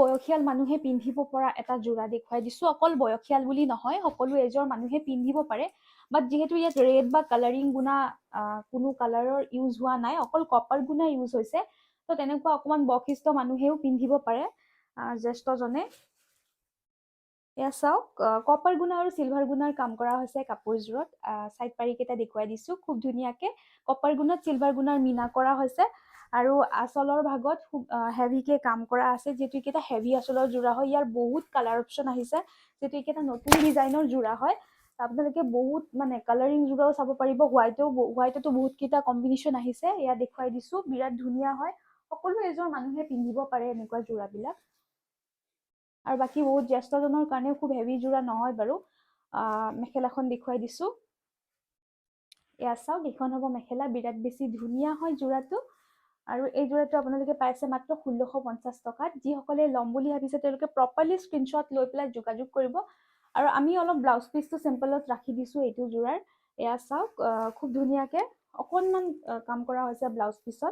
বয়সীয়াল মানুহে পিন্ধিব পৰা এটা যোৰা দেখুৱাই দিছোঁ। অকল বয়সীয়াল বুলি নহয়, সকলো এজৰ মানুহে পিন্ধিব পাৰে। বাট যিহেতু ইয়াত ৰেড বা কালাৰিং গুণা কোনো কালাৰৰ ইউজ হোৱা নাই, অকল কপাৰ গুণা ইউজ হৈছে, তো তেনেকুৱা অকণমান বয়সস্থ মানুহেও পিন্ধিব পাৰে, জ্যেষ্ঠজনে। এয়া চাওক, কপাৰ গুণা আৰু চিলভাৰ গুণাৰ কাম কৰা হৈছে কাপোৰযোৰত। চাইড পাৰিকেইটা দেখুৱাই দিছোঁ। খুব ধুনীয়াকে কপাৰ গুণাত চিলভাৰ গুণাৰ মীনা কৰা হৈছে আৰু আঁচলৰ ভাগত খুব হেভিকে কাম কৰা আছে, যিহেতু এইকেইটা হেভি আঁচলৰ যোৰা হয়। ইয়াৰ বহুত কালাৰ অপশ্যন আহিছে। যিহেতু এইকেইটা নতুন ডিজাইনৰ যোৰা হয়, আপোনালোকে বহুত মানে কালাৰিং যোৰাও চাব পাৰিব। হোৱাইটতো বহুতকেইটা কম্বিনেশ্যন আহিছে। এয়া দেখুৱাই দিছোঁ, বিৰাট ধুনীয়া হয়। সকলো এজৰ মানুহে পিন্ধিব পাৰে এনেকুৱা যোৰাবিলাক। আৰু বাকী বহুত জ্যেষ্ঠজনৰ কাৰণেও খুব হেভি যোৰা নহয় বাৰু। মেখেলাখন দেখুৱাই দিছোঁ। এয়া চাওক, এইখন হ'ব মেখেলা। বিৰাট বেছি ধুনীয়া হয় যোৰাটো আৰু এই যোৰাটো আপোনালোকে পাইছে মাত্ৰ 1650 টকাত। যিসকলে ল'ম বুলি ভাবিছে, তেওঁলোকে প্ৰপাৰলি স্ক্ৰীনশ্বট লৈ পেলাই যোগাযোগ কৰিব। আৰু আমি অলপ ব্লাউজ পিচটো চিম্পলত ৰাখি দিছোঁ এইটো যোৰাৰ। এয়া চাওক, খুব ধুনীয়াকে অকণমান কাম কৰা হৈছে ব্লাউজ পিচত।